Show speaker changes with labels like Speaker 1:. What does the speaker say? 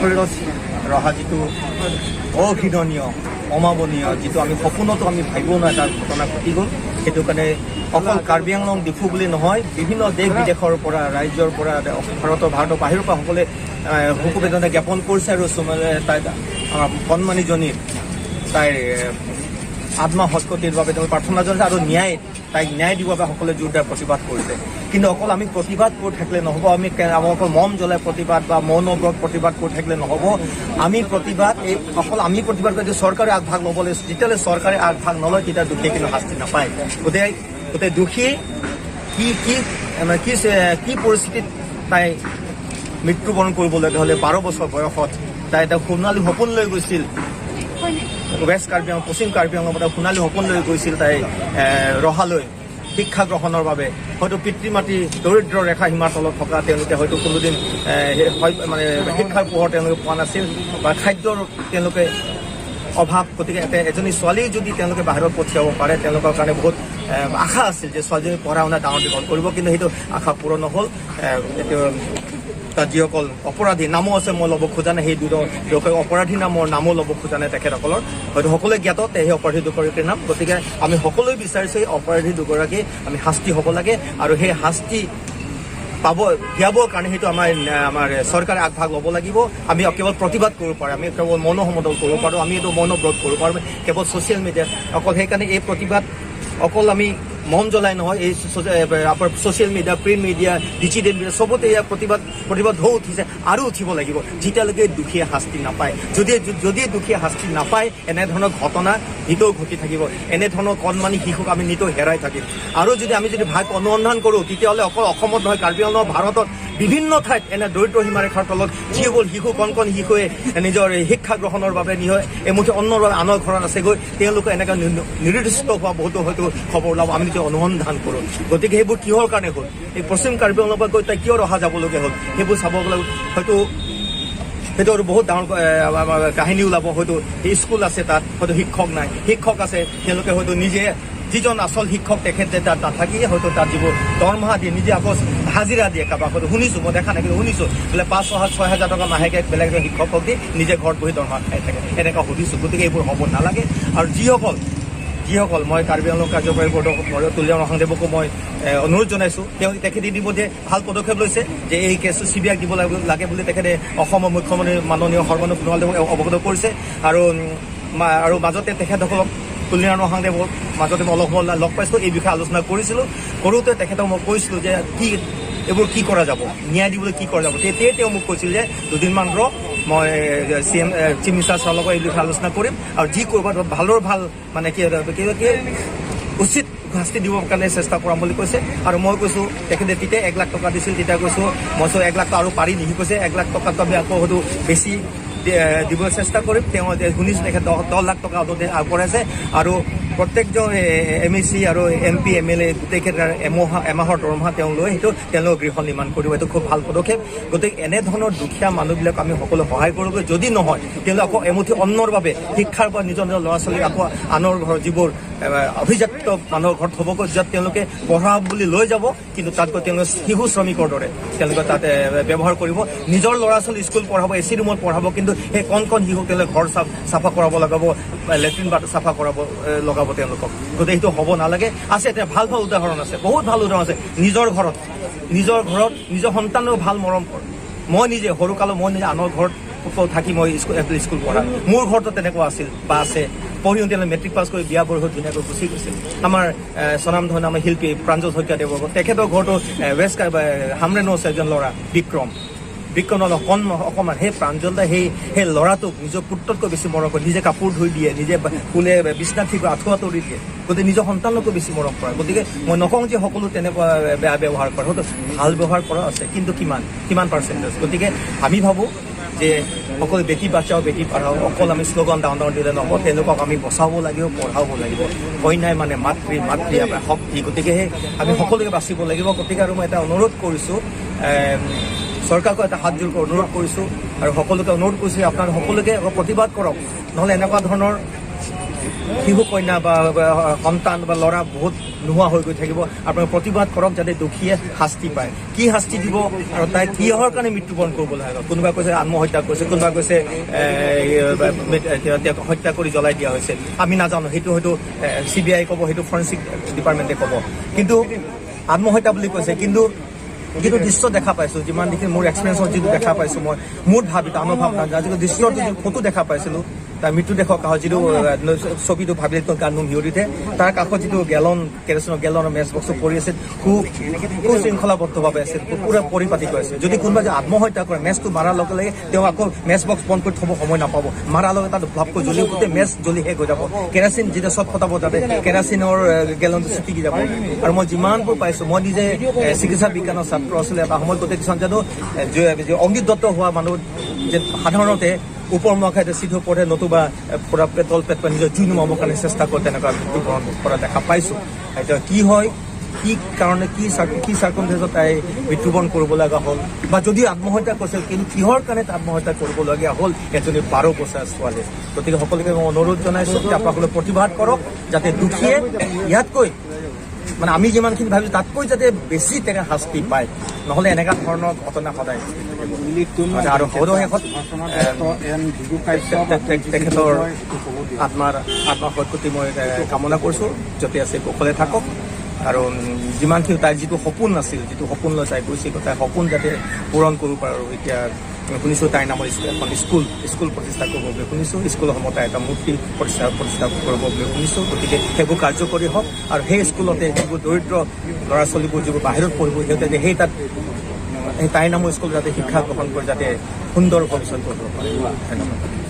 Speaker 1: ৰহা যিটো অঘৃণনীয়, অমাৱনীয়, যিটো আমি সপোনতো আমি ভাবিব নোৱাৰা এটা ঘটনা ঘটি গ'ল। সেইটো কাৰণে অকল কাৰ্বি আংলং, ডিফু বুলি নহয়, বিভিন্ন দেশ বিদেশৰ পৰা, ৰাজ্যৰ পৰা, ভাৰতৰ বাহিৰৰ পৰা সকলোৱে শোক বেদনা জ্ঞাপন কৰিছে আৰু তাই আমাৰ কণমানিজনীৰ তাইৰ আত্মা সদগতিৰ বাবে তেওঁ প্ৰাৰ্থনা জনাইছে আৰু তাইক ন্যায় দিবৰ বাবে সকলোৱে জোৰদাৰ প্ৰতিবাদ কৰিছে। কিন্তু অকল আমি প্ৰতিবাদ কৰি থাকিলে নহ'ব। আমি আমাৰ অকল মম জ্বলাই প্ৰতিবাদ বা মৌন ব্ৰত প্ৰতিবাদ কৰি থাকিলে নহ'ব। আমি প্ৰতিবাদ এই অকল আমি প্ৰতিবাদ কৰি চৰকাৰে আগভাগ ল'ব লাগিব। যেতিয়ালৈ চৰকাৰে আগভাগ নলয়, তেতিয়া দোষীয়ে কিন্তু শাস্তি নাপায়। গতিকে গোটেই দোষী কি কি মানে কি কি পৰিস্থিতিত তাই মৃত্যুবৰণ কৰিবলগীয়া হ'লে, 12 বছৰ বয়সত তাই এটা সোণালী সপোন লৈ গৈছিল ৱেষ্ট কাৰ্বি আংলং, পশ্চিম কাৰ্বি আংলঙৰ পৰা সোণালী সপোন লৈ গৈছিল তাই ৰহালৈ শিক্ষা গ্ৰহণৰ বাবে। হয়তো পিতৃ মাতৃ দৰিদ্ৰ ৰেখা সীমাৰ তলত থকা, তেওঁলোকে হয়তো কোনোদিন হয় মানে শিক্ষাৰ পোহৰ তেওঁলোকে পোৱা নাছিল বা খাদ্যৰ তেওঁলোকে অভাৱ। গতিকে এটা এজনী ছোৱালী যদি তেওঁলোকে বাহিৰত পঠিয়াব পাৰে, তেওঁলোকৰ কাৰণে বহুত আশা আছিল যে ছোৱালীজনী পঢ়া শুনা ডাঙৰ দীঘল কৰিব। কিন্তু সেইটো আশা পূৰণ নহ'ল। এইটো তাত যিসকল অপৰাধী নামো আছে, মই ল'ব খোজা নাই। সেই দুজন অপৰাধী নামৰ নামো ল'ব খোজা নাই তেখেতসকলৰ। হয়তো সকলোৱে জ্ঞাত সেই অপৰাধী দুগৰাকীৰ নাম। গতিকে আমি সকলোৱে বিচাৰিছোঁ এই অপৰাধী দুগৰাকী আমি শাস্তি হ'ব লাগে আৰু সেই শাস্তি পাব দিয়াবৰ কাৰণে সেইটো আমাৰ আমাৰ চৰকাৰে আগভাগ ল'ব লাগিব। আমি কেৱল প্ৰতিবাদ কৰিব পাৰোঁ, আমি কেৱল মৌন সমদল কৰিব পাৰোঁ, আমি এইটো মৌন ব্ৰত কৰিব পাৰোঁ কেৱল ছ'চিয়েল মিডিয়াত অকল। সেইকাৰণে এই প্ৰতিবাদ অকল আমি মম জ্বলাই নহয়, এই আপোনাৰ social media, print media, digital media চবতে ইয়াৰ প্ৰতিবাদ ঢৌ উঠিছে আৰু উঠিব লাগিব, যেতিয়ালৈকে দোষীয়ে শাস্তি নাপায়। যদি যদি দোষীয়ে শাস্তি নাপায়, এনেধৰণৰ ঘটনা নিতৌ ঘটি থাকিব। এনেধৰণৰ কণমানি শিশুক আমি নিতৌ হেৰাই থাকিম। আৰু যদি আমি যদি ভাগ অনুসন্ধান কৰোঁ, তেতিয়াহ'লে অকল অসমত নহয়, কাৰ্বি আংলং, ভাৰতত বিভিন্ন ঠাইত এনে দৰিদ্ৰ সীমাৰেখাৰ তলত যিসকল শিশু, কণ কণ শিশুৱে নিজৰ শিক্ষা গ্ৰহণৰ বাবে নিজৰ এমুঠি অন্নৰ বাবে আনৰ ঘৰত আছেগৈ, তেওঁলোকে এনেকৈ নিৰুদ্দিষ্ট হোৱা বহুতো হয়তো খবৰ ওলাব, আমি যদি অনুসন্ধান কৰোঁ। গতিকে সেইবোৰ কিহৰ কাৰণে হ'ল, এই পশ্চিম কাৰ্বি আংলঙৰ পৰা গৈ তাই কিয় ৰহা যাবলগীয়া হ'ল, সেইবোৰ চাব গ'লে হয়তো সেইটো আৰু বহুত ডাঙৰ আমাৰ কাহিনী ওলাব। হয়তো স্কুল আছে, তাত হয়তো শিক্ষক নাই। শিক্ষক আছে, তেওঁলোকে হয়তো নিজে যিজন আচল শিক্ষক তেখেতে তাত নাথাকি হয়তো তাত যিবোৰ দৰমহা দিয়ে, নিজে আকৌ হাজিৰা দিয়ে কাৰোবাক। হয়তো শুনিছোঁ, মই দেখা নাই, কিন্তু শুনিছোঁ বোলে পাঁচ ছয় 6,000 টকা মাহেকে বেলেগ এজন শিক্ষকক দি নিজে ঘৰত বহি দৰমহা খাই থাকে, এনেকুৱা শুনিছোঁ। গতিকে এইবোৰ হ'ব নালাগে। আৰু যিসকল যিসকল মই কাৰ্বি আংলং কাৰ্যবাহী বৰ্ডৰ তুলিৰাম ৰংহাংদেৱকো মই অনুৰোধ জনাইছোঁ। তেখেতে ইতিমধ্যে ভাল পদক্ষেপ লৈছে যে এই কেছটো চিবিআইক দিব লাগে বুলি তেখেতে অসমৰ মুখ্যমন্ত্ৰী মাননীয় সৰ্বানন্দ সোণোৱালদেৱক অৱগত কৰিছে। আৰু মাজতে তেখেতসকলক, তুলিৰাম ৰংহাংদেৱক মাজতে মই অলপ সময় লগ পাইছিলোঁ, এই বিষয়ে আলোচনা কৰিছিলোঁ। কৰোঁতে তেখেতক মই কৈছিলোঁ যে কি এইবোৰ কি কৰা যাব, ন্যায় দিবলৈ কি কৰা যাব। তেতিয়াই তেওঁ মোক কৈছিল যে দুদিনমান ৰ, মই চিএম, চিফ মিনিষ্টাৰ ছাৰৰ লগত এই বিষয়ে আলোচনা কৰিম আৰু যি কৰিব ভালৰ ভাল মানে কি কি কি উচিত শাস্তি দিবৰ কাৰণে চেষ্টা কৰাম বুলি কৈছে। আৰু মই কৈছোঁ, তেখেতে তেতিয়া 1 লাখ টকা দিছিল, তেতিয়া কৈছোঁ মই কৈছোঁ 1 লাখ আৰু পাৰি নেকি? কৈছে 1 লাখ টকাটো আমি আকৌ হয়তো বেছি দিবলৈ চেষ্টা কৰিম। তেওঁ শুনিছোঁ তেখেত 10 লাখ টকা অলৰেডি আগবঢ়াইছে আৰু প্ৰত্যেকজন এমইচি আৰু এমপি, এমএলএ গোটেইকেইটাৰ এমাহৰ দৰমহা তেওঁ লৈ সেইটো তেওঁলোক গৃহ নিৰ্মাণ কৰিব। এইটো খুব ভাল পদক্ষেপ। গতিকে এনেধৰণৰ দুখীয়া মানুহবিলাক আমি সকলোৱে সহায় কৰিবগৈ। যদি নহয়, তেওঁলোক আকৌ এমুঠি অন্নৰ বাবে শিক্ষাৰ পৰা নিজৰ নিজৰ ল'ৰা ছোৱালীক আকৌ আনৰ ঘৰত, যিবোৰ অভিজাত মানুহৰ ঘৰত থ'বগৈ, য'ত তেওঁলোকে পঢ়া বুলি লৈ যাব, কিন্তু তাত গৈ তেওঁলোকে শিশু শ্ৰমিকৰ দৰে তেওঁলোকে তাত ব্যৱহাৰ কৰিব। নিজৰ ল'ৰা ছোৱালী স্কুল পঢ়াব, এচি ৰুমত পঢ়াব, কিন্তু সেই কণ কণ শিশুক তেওঁলোকে ঘৰ চাফা কৰাব লগাব, লেট্ৰিন বাথ চাফা কৰাব লগাব তেওঁলোকক। গতিকে সেইটো হ'ব নালাগে। আছে এতিয়া ভাল ভাল উদাহৰণ আছে, বহুত ভাল উদাহৰণ আছে। নিজৰ ঘৰত নিজৰ সন্তানেও ভাল মৰম কৰে। মই নিজে সৰুকালত মই নিজে আনৰ ঘৰত থাকি মই স্কুল স্কুল পঢ়া। মোৰ ঘৰতো তেনেকুৱা আছিল বা আছে। পঢ়ি শুনি তেওঁলোকে মেট্ৰিক পাছ কৰি বিয়া বাৰু হৈ ধুনীয়াকৈ গুচি গৈছিল। আমাৰ স্বনামধন্য আমাৰ শিল্পী প্ৰাঞ্জল শইকীয়া দেৱৰ, তেখেতৰ ঘৰটো ৱেষ্ট হামৰেনো আছে এজন ল'ৰা বিক্ৰম। বিক্ৰম অকণ অকণমান সেই প্ৰাঞ্জল দাই সেই সেই ল'ৰাটোক নিজৰ পুত্ৰতকৈ বেছি মৰম কৰে। নিজে কাপোৰ ধুই দিয়ে, নিজে কোলে বিছনাত ঠিক আঁঠুৱা তৰি দিয়ে। গতিকে নিজৰ সন্তানকো বেছি মৰম কৰে। গতিকে মই নকওঁ যে সকলো তেনেকুৱা বেয়া ব্যৱহাৰ কৰে, হয়তো ভাল ব্যৱহাৰ কৰা আছে, কিন্তু কিমান কিমান পাৰ্চেণ্টেজ? গতিকে আমি ভাবোঁ যে অকল বেটি বাচাও বেটি পঢ়াও অকল আমি শ্লোগান ডাঙৰ ডাঙৰ দিলে নহ'ব। তেওঁলোকক আমি বচাব লাগিব, পঢ়াব লাগিব। কন্যাই মানে মাতৃ, মাতৃ আমাৰ শক্তি। গতিকে সেই আমি সকলোকে বাচিব লাগিব। গতিকে আৰু মই এটা অনুৰোধ কৰিছোঁ, চৰকাৰকো এটা হাতযোৰকৈ অনুৰোধ কৰিছোঁ আৰু সকলোকে অনুৰোধ কৰিছোঁ, আপোনালোক সকলোকে প্ৰতিবাদ কৰক, নহ'লে এনেকুৱা ধৰণৰ শিশু কন্যা বা সন্তান বা ল'ৰা বহুত নোহোৱা হৈ গৈ থাকিব। আপোনালোকে প্ৰতিবাদ কৰক যাতে দোষীয়ে শাস্তি পায়। কি শাস্তি দিব আৰু তাই কিহৰ কাৰণে মৃত্যুবৰণ কৰিবলৈ হ'ল? কোনোবা কৈছে আত্মহত্যা কৰিছে, কোনোবা কৈছে তেওঁক হত্যা কৰি জ্বলাই দিয়া হৈছে। আমি নাজানো, সেইটো হয়তো চিবিআই ক'ব, সেইটো ফৰেনচিক ডিপাৰ্টমেণ্টে ক'ব। কিন্তু আত্মহত্যা বুলি কৈছে, কিন্তু যিটো দৃশ্য দেখা পাইছো, যিমান দেখি মোৰ এক্সপিৰিয়েঞ্চত যিটো দেখা পাইছো, মই মোৰ ভাব, এইটো আনৰ ভাৱ নাজানো, যিটো দৃশ্যটো, যিটো ফটো দেখা পাইছিলো, তাৰ মৃত্যুদেহৰ কাষত যিটো ছবিটো ভাবিলে গাত নোম শিয়ৰি উঠে। তাৰ কাষত যিটো গেলন, কেৰচিনৰ গেলনৰ মেচ বক্সটো পৰি আছিল, খুব সুশৃংখলাবদ্ধভাৱে আছিল, পুৰা পৰিপাটিকৈ আছিল। যদি কোনোবা যে আত্মহত্যা কৰে, মেচটো মাৰাৰ লগে লগে তেওঁ আকৌ মেচ বক্স বন্ধ কৰি থ'ব সময় নাপাব। মাৰাৰ লগে তাত ভাপকৈ জ্বলি গোটেই মেচ জ্বলি শেষ হৈ যাব। কেৰাচিন যেতিয়া চব ফটাব, তাতে কেৰাচিনৰ গেলনটো ছিটিকি যাব। আৰু মই যিমানবোৰ পাইছোঁ, মই নিজে চিকিৎসা বিজ্ঞানৰ ছাত্ৰ আছিলোঁ এটা সময়ত, গোটেই কিছুমান জানো যে অগ্নিদত্ত হোৱা মানুহ যে সাধাৰণতে ওপৰমুৱা খাই চিধা পঢ়ে, নতুবা পুৰা পেটল পেট নিজৰ জুই নুমাবৰ কাৰণে চেষ্টা কৰে, তেনেকুৱা মৃত্যুবৰণ কৰা দেখা পাইছোঁ। এতিয়া কি হয়, কি কাৰণে, কি চাৰ্কমষ্টেঞ্চত তাই মৃত্যুবৰণ কৰিব লগা হ'ল, বা যদি আত্মহত্যা কৰিছিল, কিন্তু কিহৰ কাৰণে তাই আত্মহত্যা কৰিবলগীয়া হ'ল এজনী 12 বছৰীয়া ছোৱালী? গতিকে সকলোকে মই অনুৰোধ জনাইছোঁ যে আপোনালোকে প্ৰতিবাদ কৰক, যাতে দোষীয়ে ইয়াতকৈ, মানে আমি যিমানখিনি ভাবিছোঁ তাতকৈ যাতে বেছি তেনে শাস্তি পায়। নহ'লে এনেকুৱা ধৰণৰ ঘটনা সদায় থাকিব। আৰু সদৌ শেষত তেখেতৰ আত্মাৰ সদগতি মই কামনা কৰিছোঁ, য'তে আছে কুশলে থাকক। আৰু যিমানখিনি তাইৰ যিটো সপোন আছিল, যিটো সপোন লৈ তাই গৈছিল, তাইৰ সপোন যাতে পূৰণ কৰিব পাৰোঁ। এতিয়া শুনিছোঁ তাইৰ নামৰ এখন স্কুল স্কুল প্ৰতিষ্ঠা কৰিব বুলি শুনিছোঁ, স্কুলৰ সময়ত তাই এটা মূৰ্তি প্ৰতিষ্ঠা কৰিব বুলি শুনিছোঁ। গতিকে সেইবোৰ কাৰ্যকৰী হওক আৰু সেই স্কুলতে যিবোৰ দৰিদ্ৰ ল'ৰা ছোৱালীবোৰ যিবোৰ বাহিৰত পঢ়িব, সিহঁতে যে সেই তাত সেই তাইৰ নামৰ স্কুলত যাতে শিক্ষা গ্ৰহণ কৰি যাতে সুন্দৰ ভৱিষ্যত কৰিব পাৰে। ধন্যবাদ।